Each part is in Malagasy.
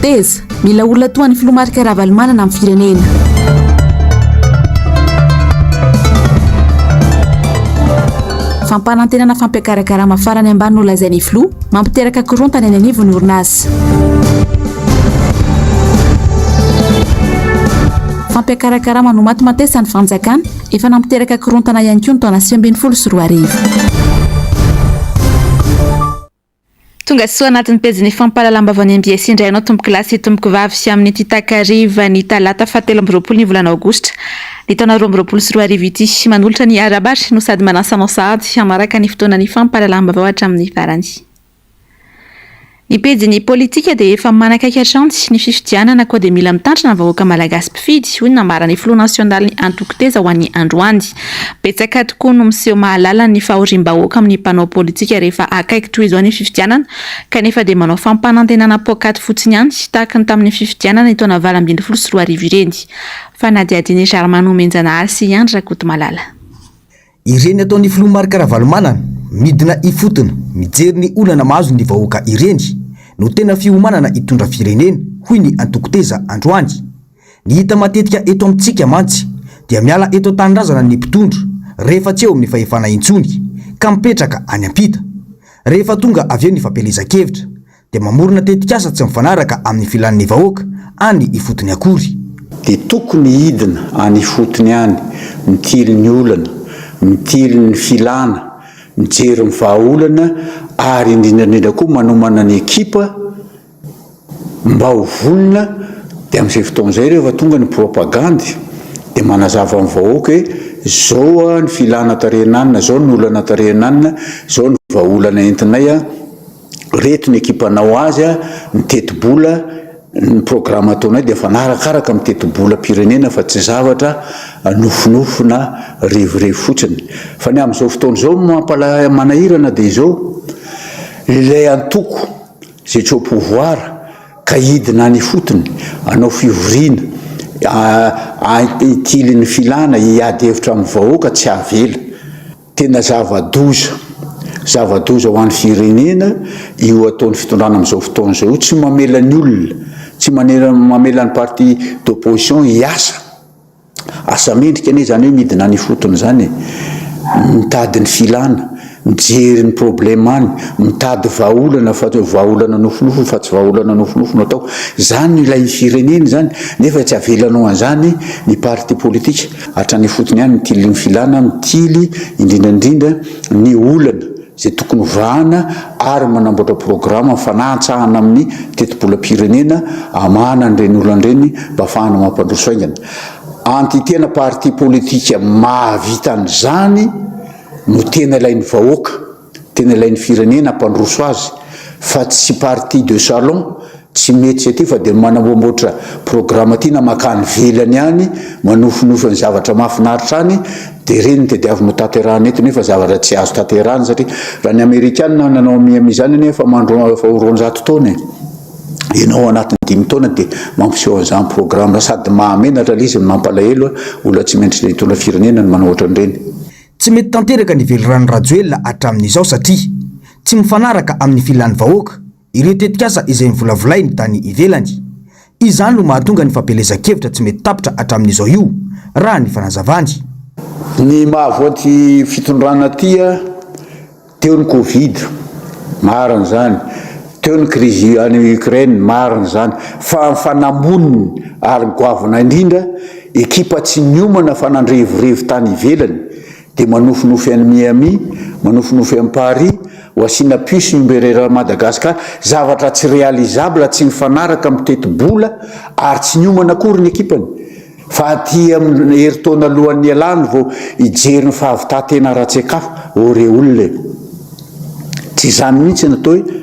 Teza, Mila olona toa an'i Filoha Marc Ravalomanana amin'ny firenena. Fampanantenana fampiakara-karama farany ambany nolazain'ny Filoha, mampiteraka korontana eny anivon'ny orinasa. Fampiakara-karama nomatimatesan'ny fanjakana, efa nampiteraka korontana ihany koa ny taona 2019. Tonga soa anatin'ny pejin'ny fampahalalam-baovaon'ny mbs indray ianao tompokolahy sy tompokovavy amin'ity takariva ny talata faha 23 ny volana aogositra ny taona 2022 ity. Manolotra ny arabary no sady manasa anao sahady hamaraka ny fotoanan'ny fampahalalam-baovao hatramin'ny farany. Ny pejin'ny politika dia efa manakaiky hatrany ny fifidianana koa dia mila mitandrina ny vahoaka malagasy mpifidy, hoy ny nambaran'ny filoha nasionalin'ny antoko Teza ho an'ny androany. Betsaka tokoa no miseho mahalala ny fahoriam-bahoaka amin'ny mpanao politika rehefa akaiky toy izao ny fifidianana kanefa dia manao fampanantenana poakaty fotsiny ihany tahaka ny tamin'ny fifidianana ny taona 2018 ireny. Fanadihadian'i Germain Nomenjanahary sy Andry Rakotomalala. Ireny ataon'ny filoha Marc Ravalomanana, midina ifotony mijery ny olana mahazo ny vahoaka ireny no tena fiomanana hitondra firenena, hoy ny antoko Teza androany. Ny hita matetika eto amintsika mantsy dia miala eto an-tanindrazana ny mpitondra rehefa tsy eo amin'ny fahefana intsony ka mipetraka any am-pita. Rehefa tonga avy eo ny fampielezan-kevitra dia mamorona tetikasa tsy mifanaraka amin'ny filan'ny vahoaka any ifotony akory. Dia tokony hidina any ifotony any, mitily ny olana, mitily ny filana, mijery ny vahaolana ary indrindra indrindra koa manomana ny ekipa mba ho vonona dia amin'izay fotoana izay rehefa tonga ny propagandy dia manazava amin'ny vahoaka hoe izao ny filana tarehin'anona, izao ny olana tarehin'anona, izao ny vahaolana entinay. Reto ny ekipanao azy a, ny tetibola, ny programa ataonay dia mifanarakaraka amin'ny tetibolam-pirenena fa tsy zavatra nofinofy na revirevy fotsiny. Fa ny amin'izao fotoana izao mampala- manahirana dia izao, ilay antoko izay tsy au pouvoir ka hidina any ifotony, hanao fivoriana, hitily ny filana, hiady hevitra amin'ny vahoaka tsy avela. Tena zava-doza, zava-doza ho an'ny firenena io ataon'ny fitondrana amin'izao fotoana izao io, tsy mamela ny olona, tsy manera mamela ny parti d'opposition hiasa, asa mendrika anie izany hoe midina any ifotony izany e, mitady ny filana, mijery ny problème any, mitady vahaolana fa tsy vahaolana nofinofy fa tsy vahaolana nofinofy no atao, izany no ilain'ny firenena izany nefa tsy avelanao an'izany ny parti politique. Hatrany ifotony ihany mitily ny filana, mitily indrindra indrindra ny olana izay tokony hovahana ary manamboatra programa mifanahantsahana amin'ny tetibolam-pirenena hamahana an'ireny olana ireny mba hahafahana mampandroso haingana. Entité na parti politique mahavita an'izany no tena ilain'ny vahoaka. Tena ilain'ny firenena hampandroso azy fa tsy parti de salon tsy mety tsy aty fa dia manamboamboatra programme aty na makany ivelany any manofinofy ny zavatra mahafinaritra any dia ireny no tadiavina ho tanterahina eto nefa zavatra tsy azo tanterahina satria raha ny amerikana nanao Miami izany anie efa mandro efa ho 200 taona e ianao ao anatin'ny dimy taona dia mampiseho an'izany programme sady mahamenatra ilay izy no mampalahelo olona tsy mendrika hitondra firenena no manao ohatran'ireny. Tsy mety tanteraka ny velirano Rajoelina hatramin'izao satria tsy mifanaraka amin'ny filan'ny vahoaka ireo tetikasa izay novolavolainy tany ivelany. Izany no mahatonga ny fampielezan-kevitra tsy mety tapitra hatramin'izao io, raha ny fanazavany. Ny mahavoa ity fitondrana ity Teo ny covid, marina izany, teo ny krizy any Ukraine, marina izany, fa ny fanamboniny ary ny goavana indrindra, ekipa tsy niomana fa nandrevirevy tany ivelany, dia manofinofy any Miami, manofinofy any Paris, ho asiana puce ny omby eran'i Madagascar, zavatra tsy réalisable, tsy mifanaraka amin'ny teti-bola ary tsy niomana akory ny ekipany. Fa aty amin'ny herintaona alohan'ny hialany vao hijery ny fahavitantena ara-tsakafo, ô re olona e! Tsy izany mihitsy ny atao hoe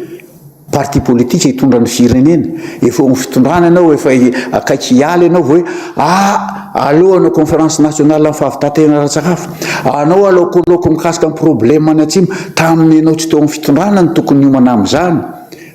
parti politique hitondra ny firenena. Efa eo amin'ny fitondrana ianao, efa akaiky hiala ianao vao hoe ah! aleo hanao conférence nationale amin'ny fahavitantena ara-tsakafo, anao aleo colloque mikasika ny problème any atsimo, tamin'ny ianao tsy teo amin'ny fitondrana no tokony niomana amin'izany.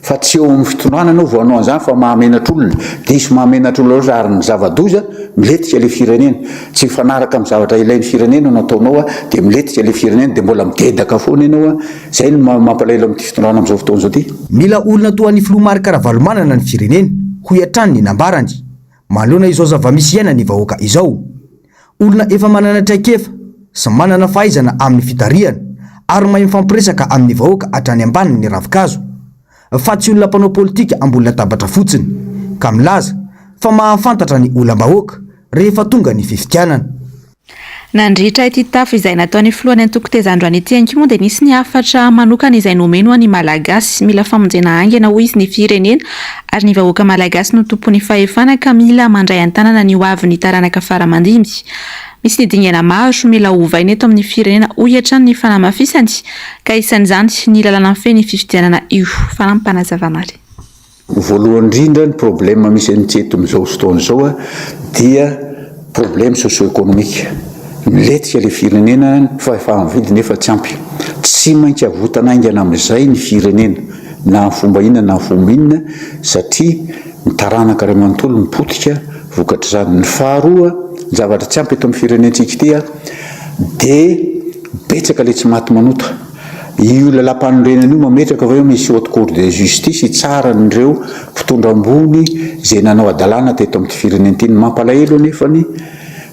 Fa tsy eo amin'ny fitondrana ianao vao hanao an'izany fa mahamenatra olona, diso mahamenatra olona loatra ary ny zava-doza milentika ilay firenena, tsy mifanaraka amin'ny zavatra ilain'ny firenena no ataonao dia milentika ilay firenena dia mbola midedaka foana ianao, izay no mampalahelo amin'ity fitondrana amin'izao fotoana izao ity. Mila olona toa an'i Filoha Marc Ravalomanana ny firenena. hoy hatrany ny nambarany, manoloana izao zava-misy iainan'ny vahoaka izao. Olona efa manana traikefa sy manana fahaizana amin'ny fitarihana ary mahay mifampiresaka amin'ny vahoaka hatrany ambanin'ny ravinkazo fa tsy olona mpanao politika ambony latabatra fotsiny ka milaza fa mahafantatra ny olam-bahoaka rehefa tonga ny fifidianana. Nandritra ity tafo izay nataon'ny filohan'ny antoko Teza androany ity ihany koa moa dia nisy ny hafatra manokana izay nomeny ho an'ny Malagasy. Mila famonjena haingana hoy izy ny firenena ary ny vahoaka Malagasy no tompon'ny fahefana ka mila mandray an-tanana ny ho avin'ny taranaka fara aman-dimby. Misy ny dingana maro mila ovaina eto amin'ny firenena hoy hatrany ny fanamafisany ka isan'izany ny lalàna mifehy ny fifidianana io. Fanampim-panazavana ary. Voalohany indrindra ny problème misy antsika eto amin'izao fotoana izao dia problème socio-économique. Milentika ilay firenena, ny fahefaha-mividy nefa tsy ampy. Tsy maintsy avotana haingana amin'izay ny firenena na amin'ny fomba inona na amin'ny fomba inona satria ny taranaka iray manontolo mipotika vokatr'izany. Ny faharoa, ny zavatra tsy ampy eto amin'ny firenentsika ity dia betsaka ilay tsy maty manota. Io lalàmpanorenana io mametraka fa hoe misy haute cour de justice hitsara an'ireo mpitondra ambony izay nanao hadalana teto amin'ity firenena ity. Ny mampalahelo anefany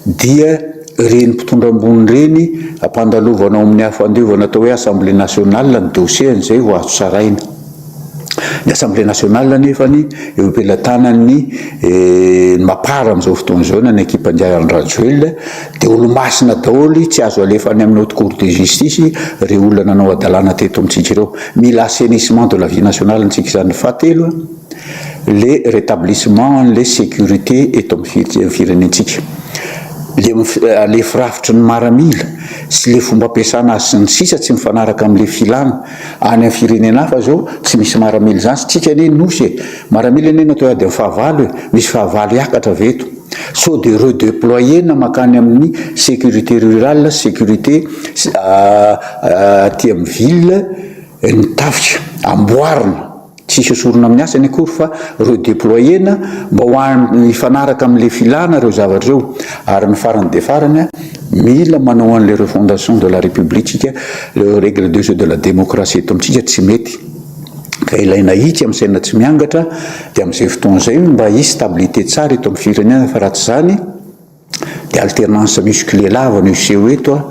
dia ireny mpitondra ambony ireny ampandalovana ao amin'ny fandiovana atao hoe assemblée nationale ny dossier-ny izay vao azo tsaraina. Ny Assemblée nationale anefany eo am-pelatanan'ny Mapar amin'izao fotoana izao na ny ekipan-dry Andry Rajoelina dia olo-masina daholo tsy azo alefa any amin'ny haute cour de justice ireo olona nanao hadalana teto amintsika ireo. Mila assainissement de la vie nationale antsika izany. Fahatelo, le rétablissement an'le sécurité eto amin'ny firenentsika. Le le firafitry ny maramila sy le fomba ampiasana azy sy ny sisa tsy mifanaraka amin'le filana. Any amin'ny firenena hafa zao tsy misy maramila izany, tsika anie nosy e, maramila anie natao hiady amin'ny fahavalo e, misy fahavalo hiakatra ve eto? Sao dia redeployer-na mankany amin'ny sécurité rurale sy sécurité aty amin'ny ville ny tafika, amboarina. Tsisy esorina amin'ny asany akory fa redeployer-na mba ho any hifanaraka amin'ilay filana ireo zavatra ireo. Ary ny farany dia farany, mila manao an'ilay refondation de la république tsika, le règle de jeu de la démocratie eto amintsika tsy mety. Ka ilaina ahitsy amin'ny saina tsy miangatra dia amin'izay fotoana izay mba hisy stabilité tsara eto amin'ny firenena fa raha tsy izany, Dia alternance musclée lava no hiseho eto a,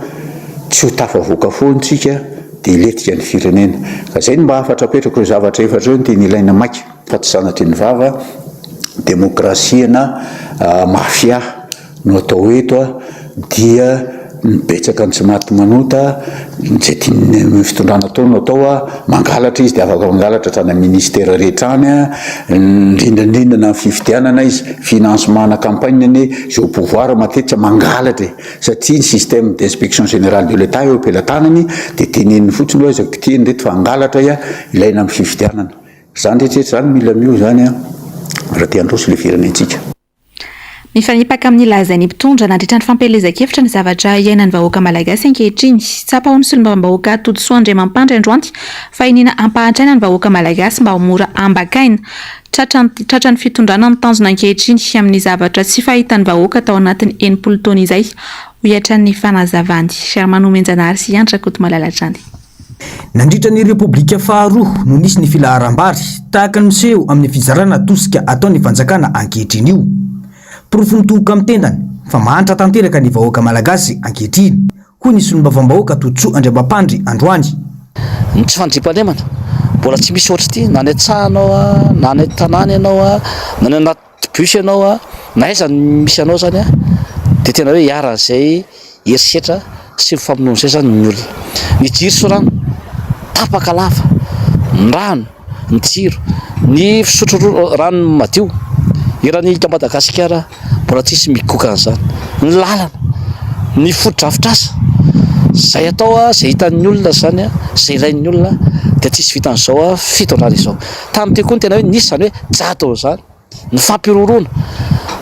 tsy ho tafavoaka foana tsika dia hilentika ny firenena. Ka zay no mba hafatra apetrako ireo zavatra efatra ireo no tena ilaina maika fa tsy sanatria ny vava, demokrasia na mafia no atao eto a, dia ny betsaka ny tsy maty manota, izay tian'ny fitondrana atao no atao a, mangalatra izy dia afaka mangalatra hatrany amin'ny ministera rehetra any a, indrindra indrindra na ny fifidianana izy, financement ana campagne anie izay au pouvoir matetika mangalatra e, satria ny système d'inspection générale de l'Etat eo am-pelatanany dia teneniny fotsiny hoe aza kitihina ireto fa hangalatra iha, ilaina amin'ny fifidianana. Izany rehetra rehetra izany mila miova izany a, raha te handroso ilay firenentsika. Mifanipaka amin'ny lazain'ny mpitondra nandritra ny fampielezan-kevitra ny zavatra iainan'ny vahoaka malagasy ankehitriny. Tsapa ho ny solombavambahoaka Todisoa Andriamampandry androany fa iniana hampahantraina ny vahoaka malagasy mba ho mora ambakaina. Tratra tratran'ny fitondrana ny tanjona ankehitriny amin'ny zavatra tsy fahitan'ny vahoaka tao anatin'ny 60 taona izay, hoy hatrany ny fanazavany. Germain Nomenjanahary sy Andry Rakotomalala hatrany. Nandritra ny Repoblika faharoa no nisy ny filaharam-bary, tahaka ny miseho amin'ny fizarana tosika ataon'ny fanjakana ankehitriny io. Porofo mitohoka amin'ny tendany fa mahantra tanteraka ny vahoaka malagasy ankehitriny, hoy ny solombavambahoaka Todisoa Andriamampandry androany. Ny tsy fandriampahalemana, mbola tsy misy ohatr'ity, na any an-tsaha ianao, na any an-tanàna ianao, na any anaty bus ianao a, na aiza no misy anao zany a, dia tena hoe iharan'izay herisetra sy ny famonoana izay zany ny olona. Ny jiro sy rano tapaka lava, ny rano, ny jiro, ny fisotro rano madio, eran'i Madagasikara mbola tsisy migoka an'izany, ny lalana, ny fotodrafitrasa, izay atao a, izay hitan'ny olona zany a, izay ilain'ny olona dia tsisy vitan'izao fitondrana izao. Tamin'ity koa no tena hoe nisy izany hoe jadona izany, ny fampihorohoroana.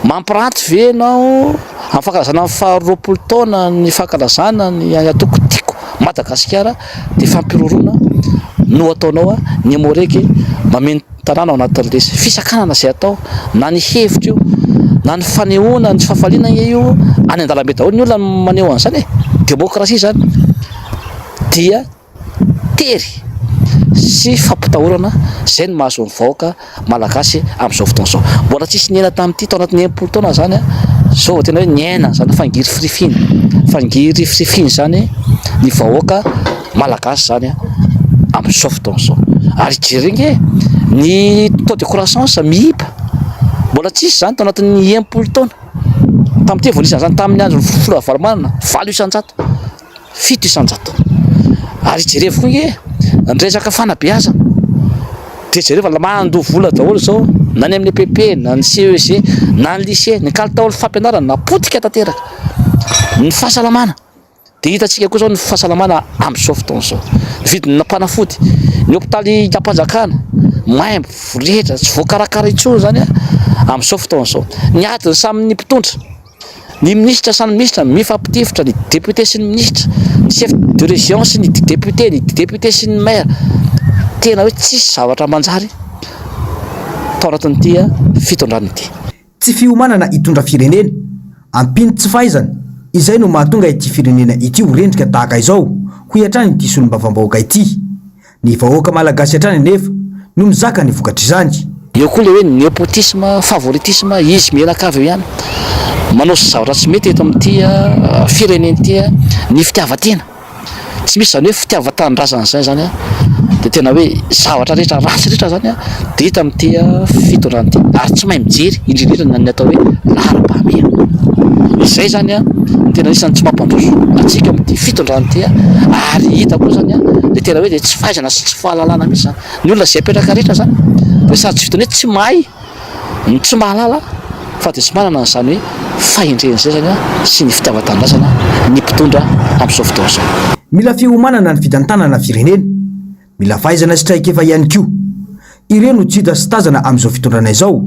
Mampiranty ve ianao amin'ny fankalazana ny faha 20 taona ny fankalazana ny antoko Tiako Madagasikara dia fampihorohoroana no ataonao, ny Emmo-Reg mameno tanàna ao anatin'ilay izy. Fisakanana izay atao na ny hevitra io na ny fanehoana ny tsy fahafaliana anie io any an-dalambe daholo ny olona no maneho an'izany e! Demokrasia izany dia. tery. sy fampitahorana izay no mahazo ny vahoaka Malagasy amin'izao fotoana izao. Mbola tsisy niaina tamin'ity tao anatin'ny 60 taona izany izao vao tena hoe niaina izany fangirifirifiana, fangirifirifiana izany ny vahoaka Malagasy izany amin'izao fotoana izao. Ary jereo ange ny taux de croissance miiba, mbola tsisy izany tao anatin'ny 60 taona. Tamin'ity vao nisy an'izany tamin'ny andron'ny filoha Ravalomanana, 8%. 7%. Ary jerevo koa nge ny resaka fanabeazana dia jereo fa mandoa vola daholo izao na ny amin'ny EPP na ny CEG na ny lycée, ny kalitaon'ny fampianarana potika tanteraka, ny fahasalamana dia hitantsika koa izao ny fahasalamana amin'izao fotoana izao, ny vidina mpanafody, ny hopitaly am-panjakana maimbo rehetra tsy voakarakara intsony izany amin'izao fotoana izao, ny adin'ny samy ny mpitondra. Ny minisitra samy minisitra mifampitifitra, ny député sy ny minisitra, ny chef de région sy ny député, ny député sy ny maire. Tena hoe tsisy zavatra manjary tao anatin'ity fitondrana ity. Tsy fiomanana hitondra firenena, ampiany tsy fahaizana, izay no mahatonga ity firenena ity ho rendrika tahaka izao, hoy hatrany ity solombavambahoaka ity. Ny vahoaka malagasy hatrany anefa no mizaka ny vokatr'izany. Eo koa ilay hoe nepotisme, favoritisme, izy mianakavy eo ihany manao zavatra tsy mety eto amin'ity firenena ity, ny fitiavan-tena, tsy misy izany hoe fitiavan-tanindrazana izay izany dia tena hoe zavatra rehetra ratsy rehetra izany dia hita amin'ity fitondrana ity ary tsy mahay mijery indrindra indrindra ny atao hoe laharam-pahamehana. Izay izany no tena anisan'ny tsy mampandroso antsika amin'ity fitondrana ity ary hita koa izany ilay tena hoe ilay tsy fahaizana sy tsy fahalalana mihitsy izany. Ny olona izay apetraka rehetra izany dia sady tsy vitan'ny hoe tsy mahay no tsy mahalala fa dia tsy manana an'izany hoe fahendrena izay izany sy ny fitiavan-tanindrazana ny mpitondra amin'izao fotoana izao. Mila fiomanana ny fitantanana firenena. Mila fahaizana sy traikefa ihany koa. Ireo no tsy hita sy tazana amin'izao fitondrana izao.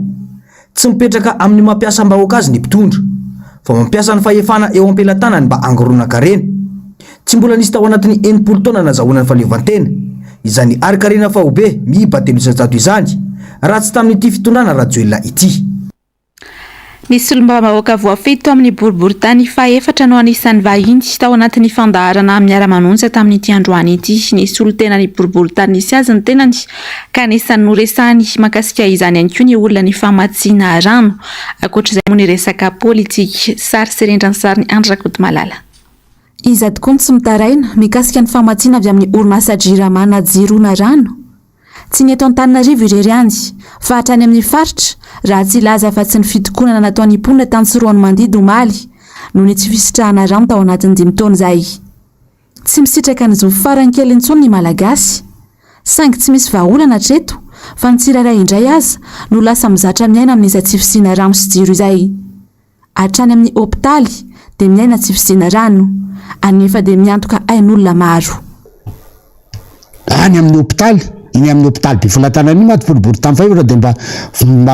Tsy mipetraka amin'ny mampiasam-bahoaka azy ny mpitondra, fa mampiasa ny fahefana eo am-pelatanany mba hangoronan-karena. Tsy mbola nisy tao anatin'ny 60 taona nazahoana ny fahaleovantena, izany harin-karena faobe miiba 3% izany, raha tsy tamin'ity fitondrana Rajoelina ity. Ny solombavambahoaka voafidy tao amin'ny boriborintany fahefatra no anisan'ny vahiny tao anatin'ny fandaharana Miara-manonja tamin'ity androany ity. Nisolo tena ny boriborintany nisy azy ny tenany ka anisan'ny noresahany mahakasika izany ihany koa ny olona ny famatsiana rano. Ankoatra izay moa ny resaka politika. Sary sy rindra ny sarin'i Andry Rakotomalala. Iza tokoa no tsy mitaraina mikasika ny famatsiana avy amin'ny orinasa Jirama na Jiro na rano? Tsy ny eto Antananarivo irery ihany, fa hatrany amin'ny faritra, raha tsy hilaza afa-tsy ny fitokonana nataon'ny mponina tany Tsiroanomandidy omaly, noho ny tsy fisitrahana rano tao anatin'ny dimy taona izay. Tsy misitraka ny zo farany kely intsony ny Malagasy. Saingy tsy misy vahaolana hatreto, fa ny tsirairay indray aza no lasa mizatra miaina amin'izay tsy fisiana rano sy jiro izay. Hatrany amin'ny hopitaly dia miaina tsy fisiana rano, anefa dia miantoka ain'olona maro. Any amin'ny hopitaly, iny amin'ny hopitaly Befolatanana iny mantsy boribory tany fahefatra dia mba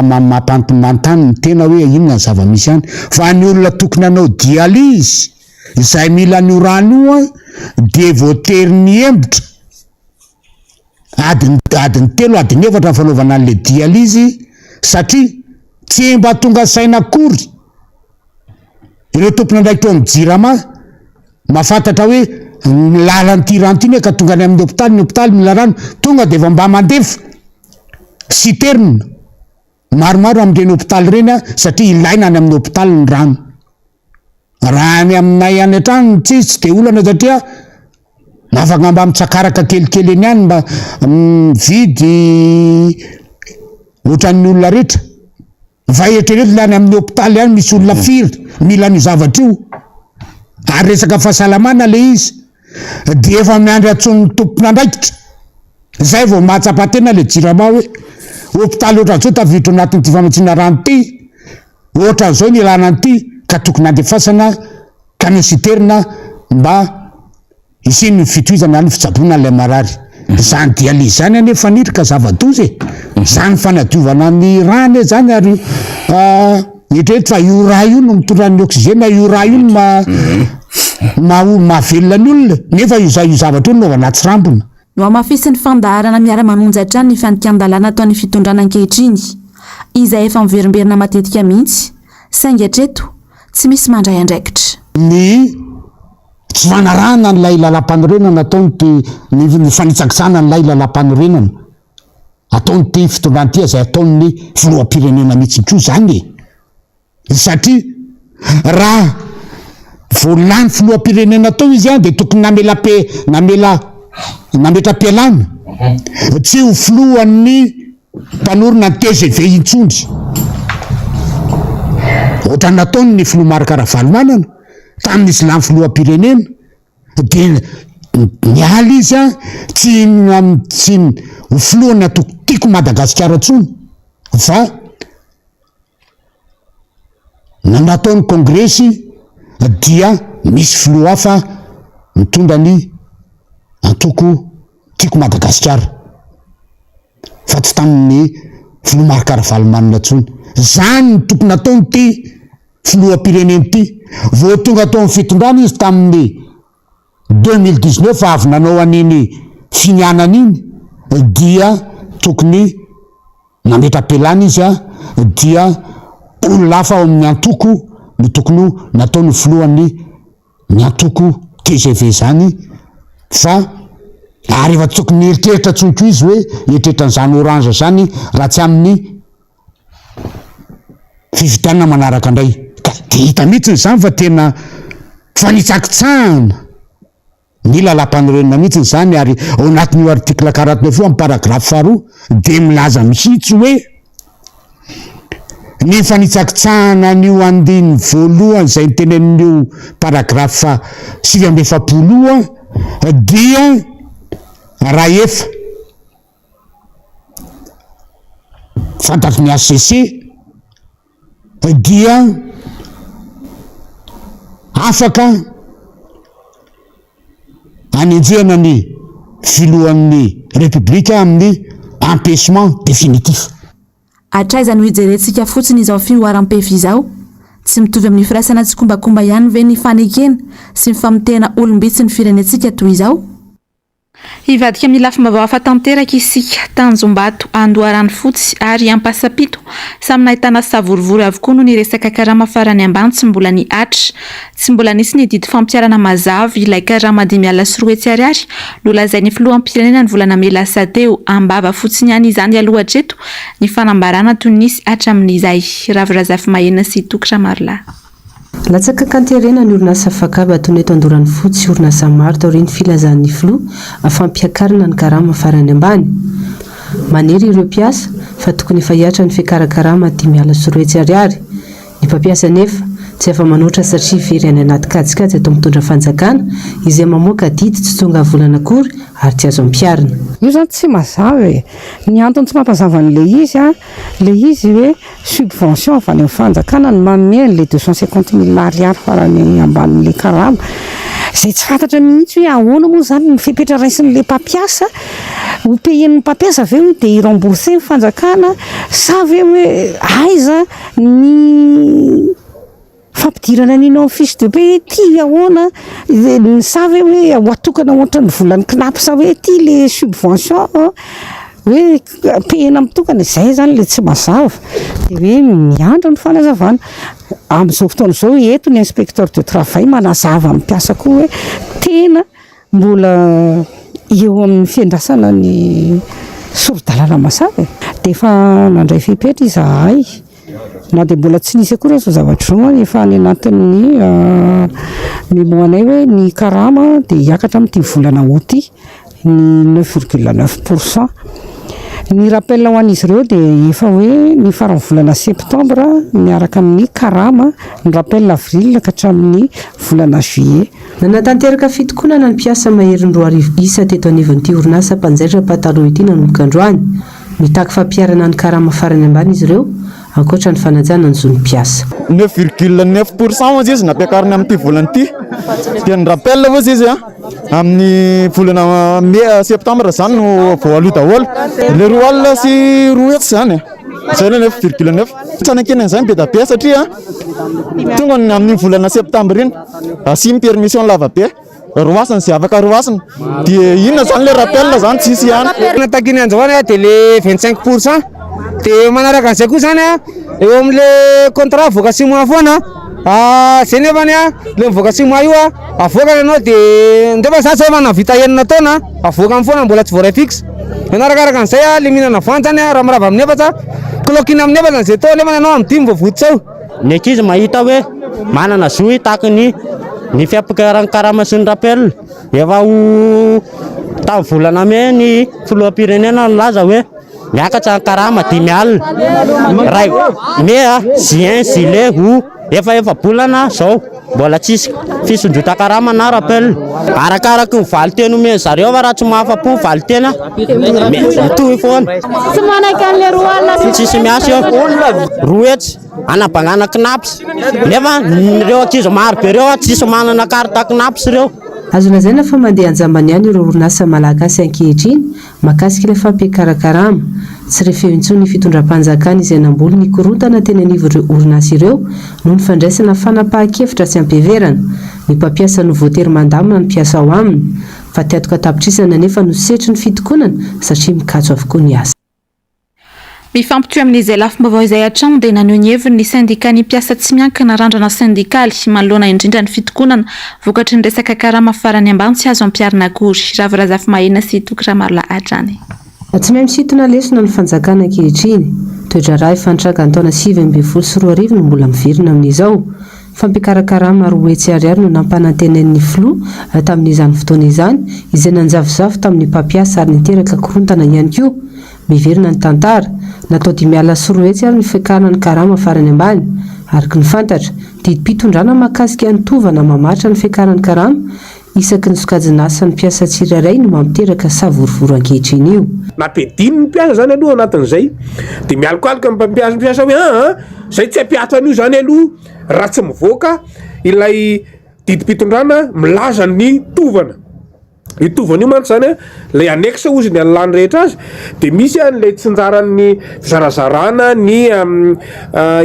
mba mampanontany ny tena hoe inona ny zava-misy any. Fa ny olona tokony hanao dialyse izay mila an'io rano io an dia voatery niembotra. Adiny adiny telo, adiny efatra ny fanaovana an'ilay dialyse satria tsy mba tonga saina akory ireo tompon'andraikitra ao amin'ny jirama mahafantatra hoe ny lalan'ity rano ity ne ka tonga any amin'ny hopitaly, ny hopitaly mila rano, tonga dia efa mba mandefa citerne maromaro amin'ireny hopitaly ireny satria ilaina any amin'ny hopitaly ny rano. Raha any aminay any an-trano tsy tsy dia olana satria afaka mba mitsakaraka kelikely eny ihany mba mividy ohatran'ny olona rehetra. Fa eritrereto le any amin'ny hopitaly any misy olona firy mila an'io zavatra io ary resaka fahasalamana le izy dia efa miandry antson'ny tompon'andraikitra zay vao mahatsapa tena le jirama hoe hopitaly ohatran'izao tafiditra ao anatin'ity famatsiana rano ity Ohatran'izao ny ilana an'ity ka tokony handefasana camion citerne mba hisian'ny fitohizana ny fitsaboana an'ilay marary. Izany dialyse izany anie faniry ka zava-doza e! Izany fanadiovana ny rà anie izany ary eritrereto fa io rà io no mitondra ny oxygène, io rà io no maha mahavelona ny olona nefa io zavatra io no anaovana atsirambina. Nohamafisin'ny fandaharana miara-manonja hatrany ny fandikan-dalàna ataon'ny fitondrana ankehitriny, izay efa miverimberina matetika mihitsy, saingy hatreto, tsy misy mandray andraikitra. Ny. Tsy fanarahana an'ilay lalampanorenana ataon'ity ny fanitsakitsahana an'ilay lalampanorenana ataon'ity fitondrana ity izay ataon'ny filoham-pirenena mihitsy koa izany e! Satria raha vao lany filoham-pirenena teo izy dia tokony namela pe namela nametra-pialana tsy ho filohan'ny mpanorina ny tgv intsony. Ohatran'ny nataony ny filoha Marc Ravalomanana tamin'izy lany filoham-pirenena dia niala izy tsy tsy ho filohan'ny antoko Tiako Madagasikara intsony fa Na natao ny kongresy dia misy filoha hafa mitondra ny antoko Tiako Madagasikara fa tsy tamin'ny filoha Marc Ravalomanana intsony. Izany no tokony nataon'ity filoham-pirenena ity. Vao tonga tao amin'ny fitondrana izy tamin'ny 2019 avy nanao an'iny finianana iny dia tokony Nametra-pialana izy dia olona hafa ao amin'ny antoko no tokony ho nataony ho filohan'ny ny antoko tgv izany fa ary efa tsy tokony nieritreritra intsony koa izy hoe hieritreritra an'izany orange izany raha tsy amin'ny fifidianana manaraka indray ka dia hita mihitsy izany fa tena fanitsakitsahana Ny lalàmpanorenana mihitsy izany ary ao anatin'io article 49 io amin'ny paragraphe faharoa dia milaza mihitsy hoe ny fanitsakitsahana an'io andininy voalohany izay notenenin'io paragraphe 49 io dia rahefa fantatry ny HCC dia afaka anenjehana ny filohan'ny Repoblika amin'ny empêchement définitif. Hatraiza no hijerentsika fotsiny izao fihoaram-pefy izao? Tsy mitovy amin'ny firaisana tsikombakomba ihany ve ny fanekena sy ny famotehana olom-bitsy ny firenentsika toy izao? Hivadika amin'ny lafim-baovao hafa tanteraka isika. Tanjombato, Andoharanofotsy ary Ampasampito, samy nahitana savorovoro avokoa noho ny resaka karama farany ambany tsy mbola nihatra. Tsy mbola nisy ny didy fampiharana mazava ilay karama 205 ariary nolazain'ny filoham-pirenena ny volana mey lasa teo. Am-bava fotsiny ihany izany aloha hatreto ny fanambarana toy ny nisy hatramin'izay. Ravo Razafimahenina sy Toky Ramarolahy. Latsaka an-katerena ny orinasa Fakaba tony eto Andoranofotsy orinasa maro taorian'ny filazan'ny filoha fampiakarana ny karama farany ambany. Manery ireo mpiasa fa tokony efa hihatra ny fiakaran-karama 205 ariary. Ny mpampiasa anefa tsy afa-manoatra satria very any anaty kajikajy atao mitondra fanjakana izay mamoaka didy tsy tonga volana akory ary tsy azo ampiharina. Io zany tsy mazava e! Ny antony tsy mampazava an'ilay izy an, ilay izy hoe subvention avy any amin'ny fanjakana no manome an'ilay 250 mille ariary farany ambanin'ilay karama, izay tsy fantatra mihitsy hoe ahoana moa izany ny fepetra raisin'ilay mpampiasa, ho payer-n'ny mpampiasa ve hoe dia hi-rembourser ny fanjakana sa ve hoe aiza ny Fampidirana an'iny ao amin'ny fiche de paie ity ahoana? Ny sa ve hoe ho atokana ohatran'ny volan'ny Cnaps hoe ity le subvention hoe payena mitokana? Izay izany ilay tsy mazava. Dia hoe miandry ny fanazavana. Amin'izao fotoana izao eto ny inspecteur de travail manazava amin'ny mpiasa koa hoe tena mbola eo amin'ny fiandrasana ny sori-dalana mazava e. Dia efa nandray fepetra izahay. Na dia mbola tsy nisy akory aza izao zavatra izao, efa any anatin'ny memo anay hoe ny karama dia hiakatra amin'ity volana août ity ny 9,9 pour cent. Ny rappel ho an'izy ireo dia efa hoe ny faran'ny volana septembre miaraka amin'ny karama, ny rappel avril ka hatramin'ny volana juillet. Nanatanteraka fitokonana ny mpiasa maherin'ny 2000 isa teto anivon'ity orinasa mpanjaitra pataloha ity nanomboka androany. Mitaky fampiharana ny karama farany ambany izy ireo, ankoatra ny fanajana ny zon'ny mpiasa. 9,9 pour cent hozy izy nampiakariny amin'ity volana ity. Dia ny rappel hozy izy amin'ny volana mai septembre izany no voaloa daholo. Ilay 2 alina sy 200 izany e. Izay ilay 9,9. Tsy hanekena an'izany be dia be satria tonga ny amin'iny volana septembre iny asiany permission lava be. Roasina izay afaka roasina. Dia inona izany ilay rappel izany tsisy ihany. Ny takiana androany dia le 25 pour cent. Dia manaraka an'izay koa izany eo amin'le contrat avoaka six mois foana. Zay nefany a, le mivoaka six mois io a, avoakany ianao de nefa za zao efa nahavita enina taona, avoakany foana mbola tsy voaray fixe. De arakaraka an'izay a, le mihinana voanjo zany a, raha mirava amin'ny efatra, cloquine amin'ny efatra zay tao nefany ianao amin'ny dimy vao votsotra ao. Ny ankizy mahita hoe manana zo hitaky ny ny fiampikaran'ny karama sy ny rappel. Efa ho tamin'ny volana mey ny filoham-pirenena nilaza hoe miakatra ny karama 50. Ray mey, juin, juillet, août, efa efa-bolana izao mbola tsisy fisondrotan-karama na rappel. Arakaraky ny valin-teny omen'ny zareo fa raha tsy mahafa-po ny valin-teny mitohy foana. Tsy manaiky an'ilay 20. Tsisy miasa eo. 200. Anabangana Cnaps nefa ireo ankizy maro be ireo tsisy manana carte Cnaps ireo. Azo lazaina fa mandeha an-jambany ihany ireo orinasa malagasy ankehitriny mahakasika ilay fampiakaran-karama. Tsy re feo intsony ny fitondram-panjakana izay namboly ny korontana teny anivon'ireo orinasa ireo noho ny fandraisana fanapahan-kevitra tsy am-piheverana. Ny mpampiasa no voatery mandamina ny mpiasa ao aminy. Fatiantoka an-tapitrisany anefa no setrin'ny fitokonana satria mikatso avokoa ny asa. Mifampitohy amin'izay lafim-baovao izay hatrany dia naneho ny heviny ny sendikan'ny mpiasa tsy miankina Randrana Sendikaly manoloana indrindra ny fitokonana vokatry ny resaka karama farany ambany tsy azo ampiharina akory. Ravo Razafimahenina sy Toky Ramarolahy hatrany. Tsy mahay misintona lesona ny fanjakana ankehitriny. Toe-draharaha efa nitranga ny taona 2019 no mbola miverina amin'izao. Fampiakaran-karama 200 ariary no nampanantenain'ny filoha tamin'izany fotoana izany, izay nanjavozavo tamin'ny mpampiasa ary niteraka korontana ihany koa. Miverina ny tantara. Natao 250 ary ny fiakarana ny karama farany ambany. Araka ny fantatra, didim-pitondrana mahakasika ny tovana mamaritra ny fiakaran'ny karama isaky ny sokajin'asan'ny mpiasa tsirairay no mampiteraka savorovoro ankehitriny io. Nampidininy ny mpiasa zany aloha anatin'izay dia mialokaloka ny mpampiasa mpiasa hoe aa zay tsy hampiasa an'io zany aloha raha tsy mivoaka ilay didim-pitondrana milaza ny tovana. Io tovana io mantsy zany a, ilay annexe hozy ny an'ny lany rehetra azy dia misy an'ilay tsinjaran'ny fizarazarana ny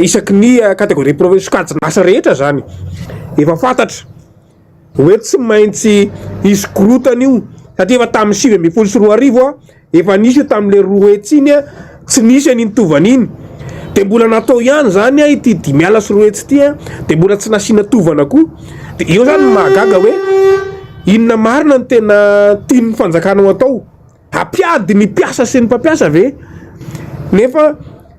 isaky ny catégorie profe- sokajin'asa rehetra zany efa fantatra hoe tsy maintsy hisy korontana io satria efa tamin'ny 2019 a Efa nisy io tamin'ilay 200 iny a, tsy nisy an'iny tovana iny. Dia mbola natao ihany izany a ity 250 ity a, dia mbola tsy nasiana tovana koa. Dia eo izany no mahagaga hoe inona marina no tena tian'ny fanjakana ho atao? Hampiady ny mpiasa sy ny mpampiasa ve? Nefa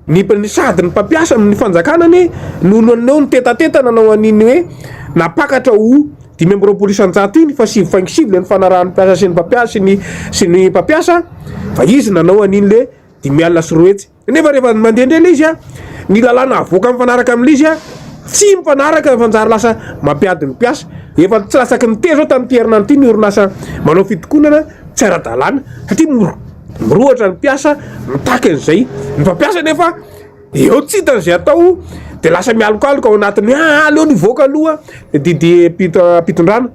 Ny ny sady ny mpampiasa amin'ny fanjakana anie no naneho ny tetateta nanao an'iny hoe nampakatra ho 25% iny fa sivy faingo sivy le nifanarahan'ny mpiasa sy ny mpampiasa sy ny sy ny mpampiasa fa izy nanao an'iny le 250. Nefa rehefa mandeha indray le izy a, ny lalàna avoaka mifanaraka amin'ilay izy a, tsy mifanaraka fa njary lasa mampiady ny mpiasa. Efa tsy latsaky ny telo zao tamin'ity herinandro ity ny orinasa manao fitokonana tsy ara-dalàna satria mora. Mirohotra ny mpiasa mitaky an'izay, ny mpampiasa nefa eo tsy hitany izay atao de lasa mialokaloka ao anatin'ny hoe ah aleo nivoaka aloha ny didim-pitondrana.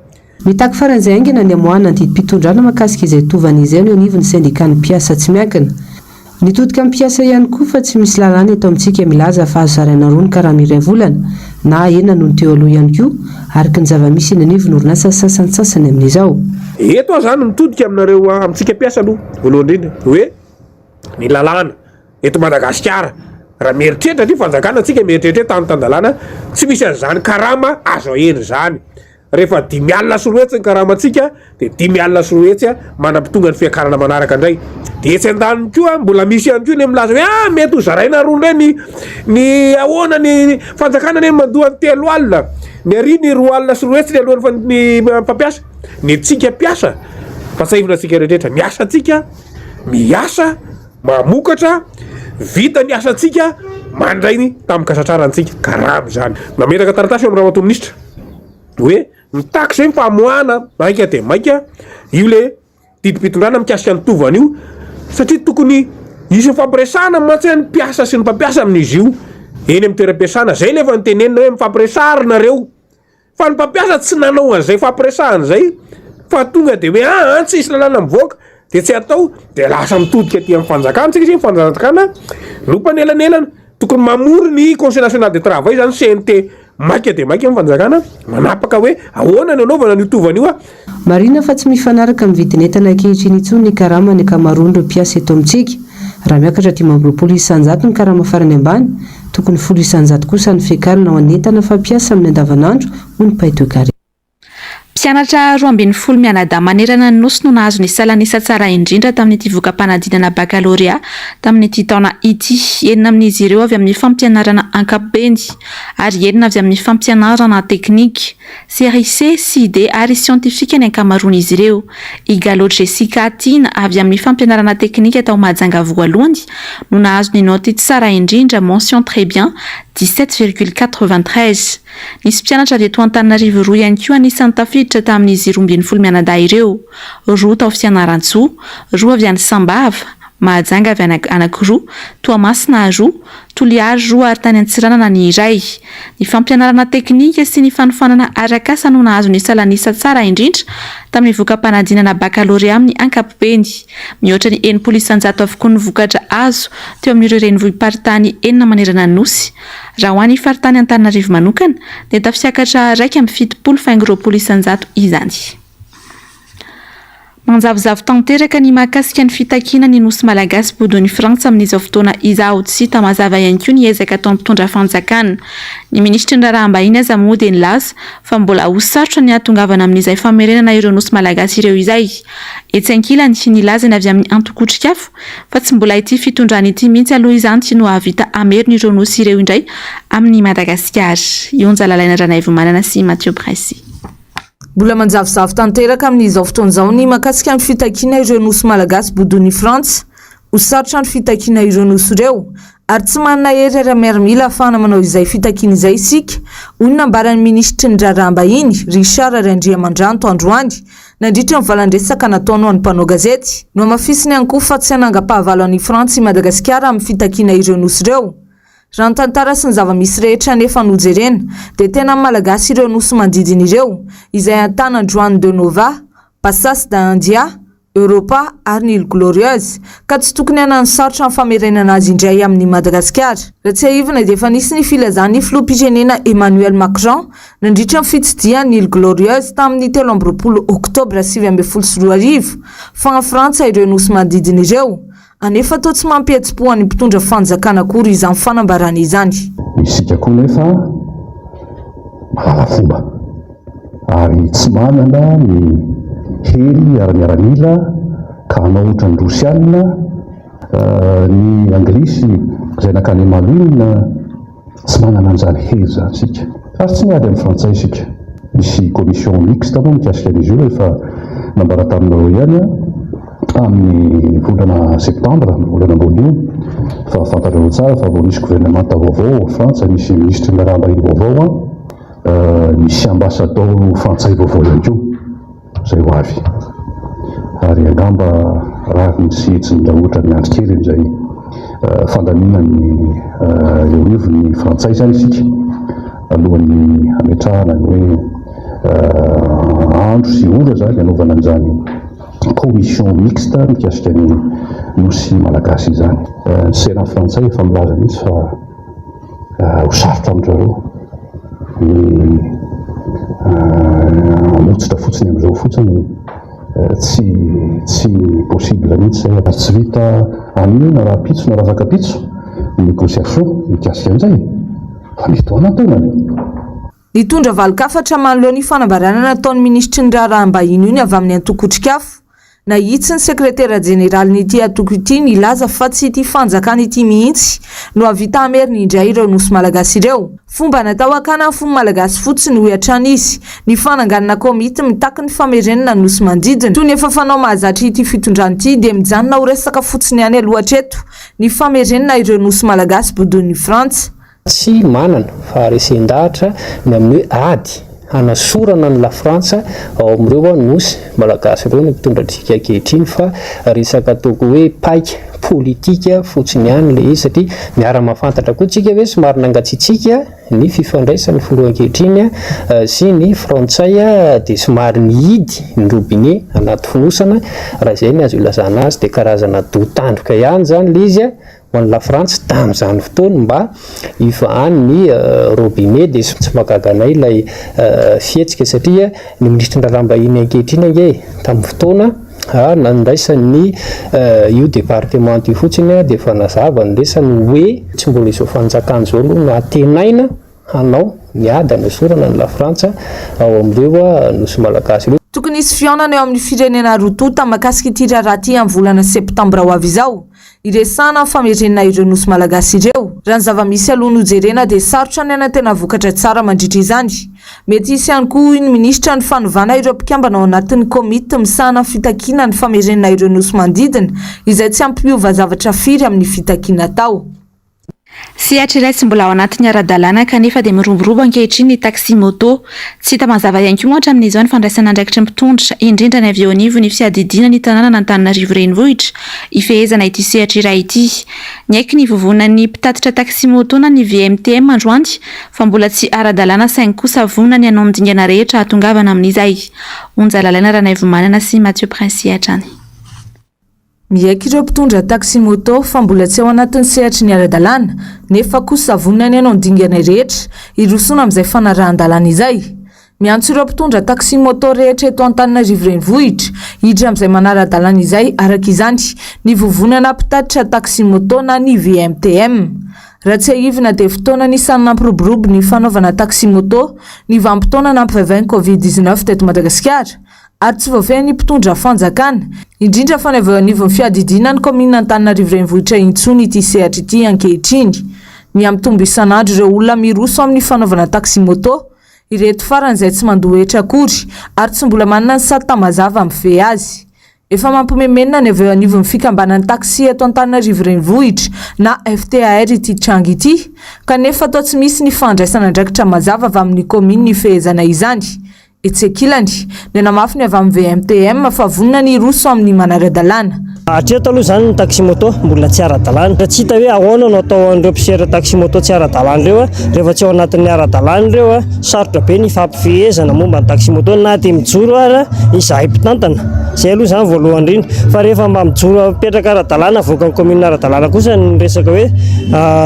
Mitaky faran'izay haingana ny hamoahana ny didim-pitondrana mahakasika izay tovana izay ny eo anivon'ny sendikan'ny mpiasa tsy miankina. Nitodika amin'ny mpiasa ihany koa fa tsy misy lalàna eto amintsika milaza fa azo zaraina roa ny karama iray volana na ahena noho ny teo aloha ihany koa araka ny zava-misy eny anivon'ny orinasa sasantsasany amin'izao. Eto aho zany mitodika aminareo amintsika mpiasa aloha voalohany indrindra hoe ny lalàna eto Madagasikara raha mieritreritra ty fanjakana antsika mieritreritra hoe tany tan-dalàna tsy misy an'izany karama azo ahena izany Rehefa 250 ny karamantsika dia 250 mandra-pitonga ny fiakarana manaraka indray. Dia etsy andaniny koa mbola misy ihany koa ny milaza hoe ah mety ho zaraina roa indray ny ny ahoana ny fanjakana anie mandoa ny 30 ny ary ny 220 ny alohan'ny ny mpampiasa. Ny antsika mpiasa fa tsahivina antsika rehetra ny asantsika miasa mamokatra vita ny asantsika mandray ny tamin-kasatrarantsika karama izany. Nametraka taratasy eo amin'ny ramatoa minisitra. hoe mitaky izay ny famoahana maika dia maika io le didim-pitondrana mikasika ny tovana io satria tokony hisy fampiresahana mantsy ny mpiasa sy ny mpampiasa amin'izy io eny amin'ny toeram-piasana zay nefa ny tenenina hoe mifampiresaha ry nareo fa ny mpampiasa tsy nanao an'izay fampiresahana izay fa tonga de hoe aa tsy hisy lalàna mivoaka de tsy atao de lasa mitodika aty amin'ny fanjakana tsika satria ny fanjakana no mpanelanelana Tokony mamory ny Conseil National de Travail zany CNT maika dia maika ny fanjakana manapaka hoe ahoana ny anaovana an'io tovana io a. Marihina fa tsy mifanaraka amin'ny vidin'entana ankehitriny intsony ny karaman'ny ankamaroan'ireo mpiasa eto amintsika. Raha miakatra 25% ny karama farany ambany, Tokony 10% kosa ny fiakarana ho an'ny entana fampiasa amin'ny andavanandro, hoy ny mpahay toekarena. Mpianatra 12 mianadahy manerana ny Nosy no nahazo ny salan'isa tsara indrindra tamin'ity voka-panadinana bakalorea tamin'ity taona ity. Enina amin'izy ireo avy amin'ny fampianarana ankapobeny ary enina avy amin'ny fampianarana teknika. Série C sy D ary siantifika ny ankamaroan'izy ireo. I Gallo Jessica Tiana avy amin'ny fampianarana teknika tao Mahajanga voalohany no nahazo ny naoty tsara indrindra, mention très bien, 17,93. Nisy mpianatra avy eto Antananarivo roa ihany koa anisan'ny tafiditra tamin'izy 12 mianadahy ireo. Roa tao Fianarantsoa, roa avy any Sambava, Mahajanga avy any anankiroa, Toamasina roa, Toliary roa ary tany Antsiranana ny iray. Ny fampianarana teknika sy ny fanofanana arak'asa no nahazo ny salan'isa tsara indrindra tamin'ny voka-panadinana bakalorea amin'ny ankapobeny. Mihoatra ny 60% avokoa ny vokatra azo teo amin'ireo renivohi-paritany enina manerana ny Nosy. Raha ho an'ny faritany Antananarivo manokana dia tafiakatra 71 faingo 20% izany. Manjavozavo tanteraka ny mahakasika ny fitakiana ny Nosy Malagasy bodoin'i Frantsa amin'izao fotoana izao. Tsy hita mazava ihany koa ny ezaka ataon'ny mpitondra fanjakana. Ny minisitry ny raharaham-bahiny aza moa dia nilaza fa mbola ho sarotra ny hahatongavana amin'izay famerenana ireo Nosy Malagasy ireo izay. Etsy ankilany, nilaza ny avy amin'ny antoko Otrikafo fa tsy mbola ity fitondrana ity mihitsy aloha izany no hahavita hamerina ireo Nosy ireo indray amin'i Madagasikara. Ionja Lalaina Ranaivomanana sy Mathieu Bressy. Mbola manjavozavo tanteraka amin'izao fotoana izao ny mahakasika ny fitakiana ireo Nosy Malagasy bodoin'i Frantsa. Ho sarotra ny fitakiana ireo Nosy ireo ary tsy manana hery ara-miaramila ahafahana manao izay fitakiana izay isika, hoy ny nambaran'ny minisitry ny Raharaham-bahiny, Richard Randriamandranto androany, nandritra ny valan-dresaka nataony ho an'ny mpanao gazety. Nohamafisiny ihany koa fa tsy hanangam-pahavalo an'i Frantsa i Madagasikara amin'ny fitakiana ireo Nosy ireo. Raha ny tantara sy ny zava-misy rehetra anefa no jerena dia tena an'ny Malagasy ireo nosy manodidina ireo, izay ahitana Juan de Nova, Bassas da India, Europa ary ny Îles Glorieuses, ka tsy tokony hanano sarotra ny famerenana azy indray amin'i Madagasikara. Raha tsiahivina dia efa nisy ny filazan'ny filoham-pirenena Emmanuel Macron nandritra ny fitsidihany ny Îles Glorieuses tamin'ny 23 oktobra 2019 fa an'i Frantsa ireo nosy manodidina ireo, Anefa toa tsy mampihetsi-po an'ny mpitondra fanjakana akory izany fanambarana izany. Isika koa nefa mahalala fomba ary tsy manana ny hery ara-miaramila ka hanao ohatran'ny Rosiana, ny Anglisy izay nankany Malouine. Tsy manana an'izany hery izany isika. Ary tsy miady amin'ny frantsay isika. Misy commission mixte moa mikasika an'izy io efa nambara taminareo ihany amin'ny volana septambra, amin'ny volana ambony io, fa fantatrareo tsara fa vao nisy governemanta vaovao ao Frantsa, nisy minisitry ny raharaham-bahiny vaovao, nisy ambasadaoro frantsay vaovao ihany koa. izay ho avy. Ary angamba rariny sy hitsiny raha ohatra miandry kely an'izay fandaminan'ny eo anivon'ny frantsay izany isika alohan'ny hametrahana ny hoe andro sy ora izany hanaovana an'izany commission mixte mikasika ny nosy malagasy izany. Ny Sénat frantsay efa milaza mihitsy fa Ho sarotra amin-dry zareo ny hamotsitra fotsiny amin'izao fotsiny, tsy tsy possible mihitsy izay. Ary tsy vita anio na rahampitso na rahafakampitso ny négociation mikasika an'izay fa mety ho aman-taonany. Nitondra valin-kafatra manoloana io fanambarana nataon'ny minisitry ny Raharaham-bahiny io ny avy amin'ny antoko Otrikafo. Nahitsy ny sekretera jeneralin'ity antoko ity nilaza fa tsy ity fanjakana ity mihitsy no hahavita hamerina indray ireo nosy malagasy ireo. Fomba natao hakana ny fon'ny malagasy fotsiny, hoy hatrany izy, ny fananganana komity mitaky ny famerenana ny nosy manodidina. Toy ny efa fanao mahazatra ity fitondrana ity dia mijanona ho resaka fotsiny ihany aloha hatreto ny famerenana ireo nosy malagasy bodoin'i Frantsa. Tsy manana faharesen-dahatra ny amin'ny hoe ady hanasorana an'i Lafrantsa ao amin'ireo Nosy Malagasy ireo ny mpitondra antsika ankehitriny fa resaka ataoko hoe paika politika fotsiny ihany ilay izy satria miara-mahafantatra koa tsika hoe somary nangatsiatsiaka ny fifandraisan'ny filoha ankehitriny sy ny frantsay dia somary nihidy ny robinet anaty fonosana raha izay ny azo ilazana azy dia karazana doha tandroka ihany izany ilay izy ho an'i Lafrantsa tamin'izany fotoana mba hivahan'ny robinet dia tsy mahagaga anay ilay fihetsika satria ny minisitry ny raharaham-bahiny ankehitriny ange tamin'ny fotoana. Nandraisan'ny io departemanta io fotsiny dia efa nazava ny resany hoe tsy mbola izao fanjakana izao aloha no antenaina hanao ny ady hanesorana an'i Lafrantsa ao amin'ireo nosy malagasy ireo. Tokony hisy fihaonana eo amin'ny firenena roa tonta mahakasika ity raharaha ity amin'ny volana septambra ho avy izao. Hiresahana ny famerenana ireo nosy malagasy ireo. Raha ny zava-misy aloha no jerena dia sarotra ny hanantena vokatra tsara mandritra izany. Mety hisy ihany koa hoy ny minisitra ny fanovana ireo mpikambana ao anatin'ny komity misahana ny fitakiana ny famerenana ireo nosy manodidina izay tsy hampiova zavatra firy amin'ny fitakiana atao. Sehatra iray tsy mbola ao anatin'ny ara-dalàna kanefa dia miroborobo ankehitriny ny taxi-moto. Tsy hita mazava ihany koa moa hatramin'izao ny fandraisana andraikitry ny mpitondra, indrindra ny avy eo anivon'ny fiadidiana ny tanànan'Antananarivo Renivohitra, hifehezana ity sehatra iray ity. Niaiky ny vovonan'ny mpitatitra taxi-moto na ny VMTM androany fa mbola tsy ara-dalàna saingy kosa vonona ny hanao ny dingana rehetra hahatongavana amin'izay. Onja Lalaina Ranaivomanana sy Mathieu Princier hatrany. Miaiky ireo mpitondra taxi-moto fa mbola tsy ao anatin'ny sehatry ny ara-dalàna, nefa kosa vonona ny hanao ny dingana rehetra hirosoana amin'izay fanarahan-dalàna izay. Miantso ireo mpitondra taxi-moto rehetra eto Antananarivo Renivohitra hiditra amin'izay manara-dalàna izay araka izany ny vovonana mpitatitra taxi-moto na ny VMTM. Raha tsiahivina dia fotoana anisan'ny nampiroborobo ny fanaovana taxi-moto ny vanim-potoana nampivaivay ny Covid 19 teto Madagasikara. Ary tsy voafehin'ny mpitondra fanjakana, indrindra fa ny avy eo anivon'ny fiadidiana ny kaominina Antananarivo Renivohitra intsony ity sehatra ity ankehitriny. Miha-mitombo isan'andro ireo olona miroso amin'ny fanaovana taxi-moto, ireto farany izay tsy mandoa hetra akory ary tsy mbola manana ny sata mazava mifehy azy. Efa mampimemenina ny avy eo anivon'ny fikambanan'ny taxi eto Antananarivo Renivohitra na FTAR ity tranga ity, kanefa toa tsy misy ny fandraisana andraikitra mazava avy amin'ny kaominina ifehezana izany. Etsy ankilany, nanamafy ny avy amin'ny VMTM fa vonona ny hiroso amin'ny manara-dalàna. Hatreto aloha izany ny taxi-moto mbola tsy ara-dalàna. Tsy hita hoe ahoana no atao an'ireo mpisera taxi-moto tsy ara-dalàna ireo rehefa tsy ao anatin'ny ara-dalàna ireo. Sarotra be ny hifampifehezana momba ny taxi-moto na dia mijoro ara izahay mpitantana. Izay aloha izany voalohany indrindra. Fa rehefa mba mijoro mipetraka ara-dalàna avoakan'ny commune ara-dalàna kosa ny resaka hoe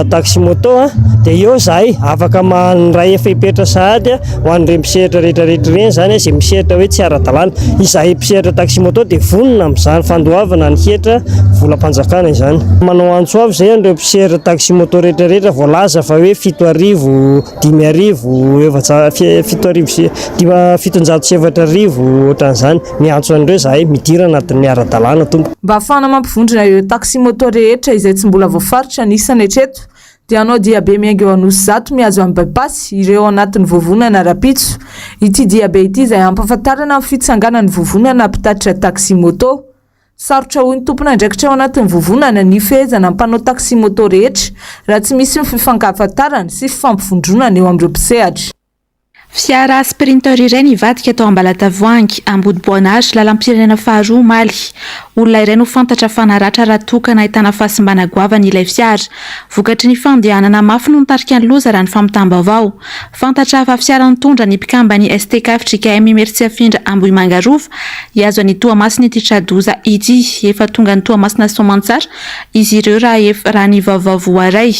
taxi-moto dia eo izahay afaka mandray fepetra sahady. Ho an'ireny mpisehatra rehetra rehetra ireny izany, izay misehatra hoe tsy ara-dalàna, izahay mpisehatra taxi-moto dia vonona amin'izany fandoavana ny hetra volam-panjakana izany. Manao antso avo izay an'ireo mpisehatra taxi-moto rehetra rehetra voalaza fa hoe 7000, 5000, efaja- 7000 sy dima- 4400 ohatran'izany. Miantso an'ireo izahay, midira anatin'ny ara-dalàna tompoko. Mba hahafahana mampivondrona ireo taxi-moto rehetra izay tsy mbola voafaritra ny isany hatreto dia hanao diabe miainga eo Anosizato mihazo an'i By-pass ireo ao anatin'ny vovonana rahampitso. Ity diabe ity izay hampahafantarana ny fitsanganan'ny vovonana mpitatitra taxi-moto. Sarotra hoy ny tompon'andraikitra ao anatin'ny vovonana ny hifehezana ny mpanao taxi-moto rehetra raha tsy misy ny fifankahafantarana sy fifampivondronana eo amin'ireo mpisehatra. Fiara Sprinter iray nivadika tao Ambalatavoahangy, Ambodiboanary, lalam-pirenena faharoa omaly. Olona iray no fantatra fa naratra raha toa ka nahitana fahasimbana goavana ilay fiara. Vokatry ny fandehanana mafy no nitarika ny loza raha ny fampitam-baovao. Fantatra fa fiara nitondra ny mpikamban'ny STK fjkm Imerintsiafindra Ambohimanga Rova hihazo an'i Toamasina ity tra-doza ity. Efa tonga any Toamasina soamantsara izy ireo raha ny vaovao voaray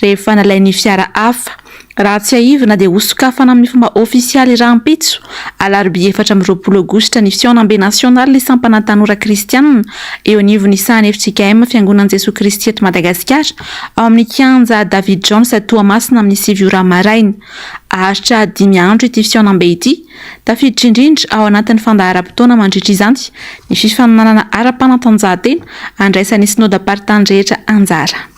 rehefa nalain'ny fiara hafa. Raha tsiahivina dia hosokafana amin'ny fomba ofisialy rahampitso, alarobia 24 aogositra ny fihaonambe nasionaly sampana tanora kristianina eo anivon'ny sahan'ny fjkm Fiangonan'i Jesoa Kristy eto Madagasikara ao amin'ny kianja David Jones Toamasina amin'ny 9 ora maraina. Haharitra dimy andro ity fihaonambe ity. Tafiditra indrindra ao anatin'ny fandaharam-potoana mandritra izany ny fifaninanana ara-panatanjahantena andraisan'ny synodam-paritany rehetra anjara.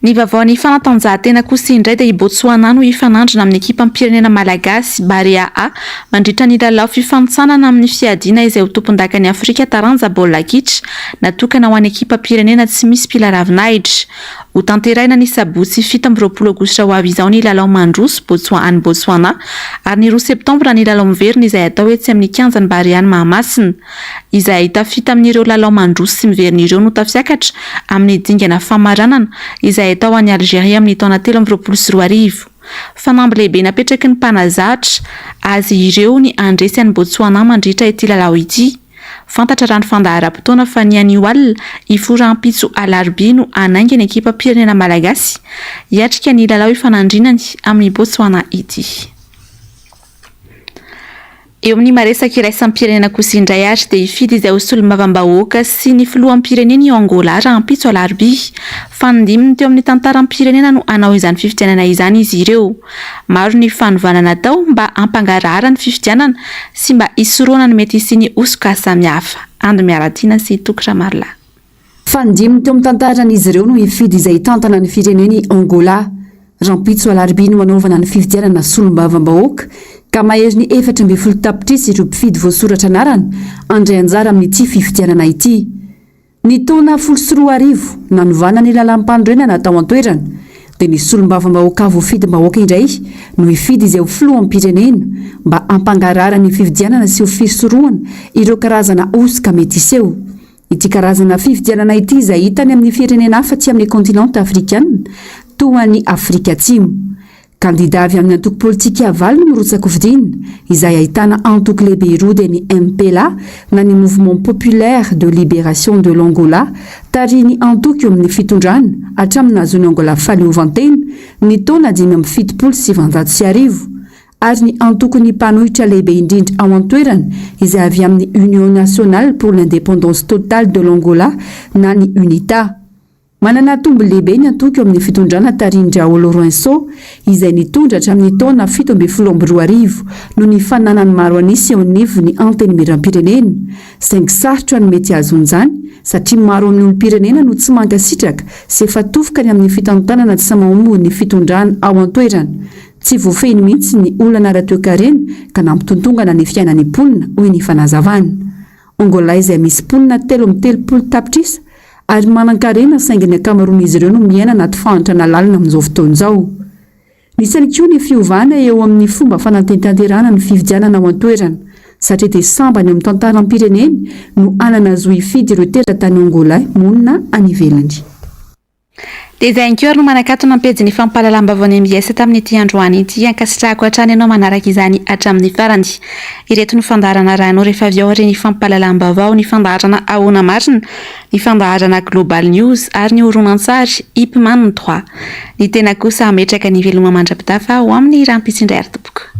Ny vaovaon'ny fanatanjahantena kosa indray dia i Botswana no hifanandrina amin'ny ekipam-pirenena malagasy, Barea A, mandritra ny lalao fifanintsanana amin'ny fiadiana izay ho tompondakan'i Afrika taranja baolina kitra, natokana ho an'ny ekipam-pirenena tsy misy mpila ravinahitra. Hotanterahina ny sabotsy 27 aogositra ho avy izao ny lalao mandroso Botswa any Botswana ary ny roa septambra ny lalao miverina izay hatao etsy amin'ny kianjan'ny Barea any Mahamasina. Izay tafita amin'ireo lalao mandroso sy miverina ireo no tafiakatra amin'ny dingana famaranana izay hatao any Algeria amin'ny taona 2023. Fanamby lehibe napetraky ny mpanazatra azy ireo ny handresy an'i Botswana mandritra ity lalao ity. Fantatra raha ny fandaharam-potoana fa ny anio alina hifoha rahampitso alarobia no hanainga ny ekipam-pirenena malagasy hiatrika ny lalao ifanandrinany amin'i Botswana ity. Eo amin'ny maresaka iraisam-pirenena kosa indray ary dia hifidy izay ho solombavambahoaka sy ny filoham-pirenena i Angola rahampitso alarobia. Fanindiminy teo amin'ny tantaram-pirenena no hanao izany fifidianana izany izy ireo. Maro ny fanovana natao mba hampangarahara ny fifidianana sy mba hisorohana ny mety hisian'ny hosoka samihafa. Ando Miaratiana sy Toky Ramarolahy. Fanindiminy teo amin'ny tantaran'izy ireo no hifidy izay hitantana ny fireneny i Angola. Rahampitso alarobia no hanaovana ny fifidianana solombavambahoaka ka maherin'ny 14 tapitrisa ireo mpifidy voasoratra anarana handray anjara amin'ity fifidianana ity. Ny taona 2010, nanovana ny lalàm-panorenana tao an-toerana, dia ny solombavambahoaka voafidim-bahoaka indray no hifidy izay ho filoham-pirenena mba hampangarahara ny fifidianana sy ho fisorohana ireo karazana hosoka mety hiseho. Ity karazana fifidianana ity izay hita any amin'ny firenena hafa aty amin'ny kontinanta afrikana toa an'i Afrika Atsimo. Kandida avy amin'ny antoko politika valo no mirotsa-kofidina, izay ahitana antoko lehibe roa dia ny MPLA na ny Mouvement Populaire de Libération de l'Angola tarihin'ny antoko eo amin'ny fitondrana hatramin'ny nahazoan'i Angola fahaleovantena ny taona 1975 ary ny antokon'ny mpanohitra lehibe indrindra ao an-toerana izay avy amin'ny Union Nationale pour l'Indépendance Totale de l'Angola na ny UNITA. Manana tombony lehibe ny antoko eo amin'ny fitondrana tarihin-dRaul Lourenço izay nitondra hatramin'ny taona 2017 noho ny fananany maro an'isa eo anivon'ny Antenimierampirenena saingy sarotra ny mety hahazoana izany satria maro amin'ny olom-pirenena no tsy mankasitraka sy efa tofoka ny amin'ny fitantanana tsy mahomby ny fitondrana ao an-toerana. Tsy voafehiny mihitsy ny olana ara-toekarena ka nampitontongana ny fiainan'ny mponina, hoy ny fanazavana. Angola izay misy mponina 33 tapitrisa ary manan-karena saingy ny ankamaroan'izy ireo no miaina anaty fahantrana lalina amin'izao fotoana izao. Nisy ihany koa ny fiovana eo amin'ny fomba fanatanterahana ny fifidianana ao an-toerana satria dia sambany eo amin'ny tantaram-pireneny no hanana zo hifidy ireo teratany Angolais monina any ivelany. Dia izay ihany koa ary no manakatona ny pejin'ny fampahalalam-baovaon'ny mbs tamin'ity androany ity. Ankasitrahako hatrany ianao manaraka izany hatramin'ny farany. Ireto no fandaharana arahinao rehefa avy ao aorian'ny fampahalalam-baovao, ny fandaharana Ahoana Marina, ny fandaharana Global News ary ny horonantsary Ip Man Trois. Ny tena kosa hametraka ny veloma mandra-pitafa ho amin'ny rahampitso indray ary tompoko.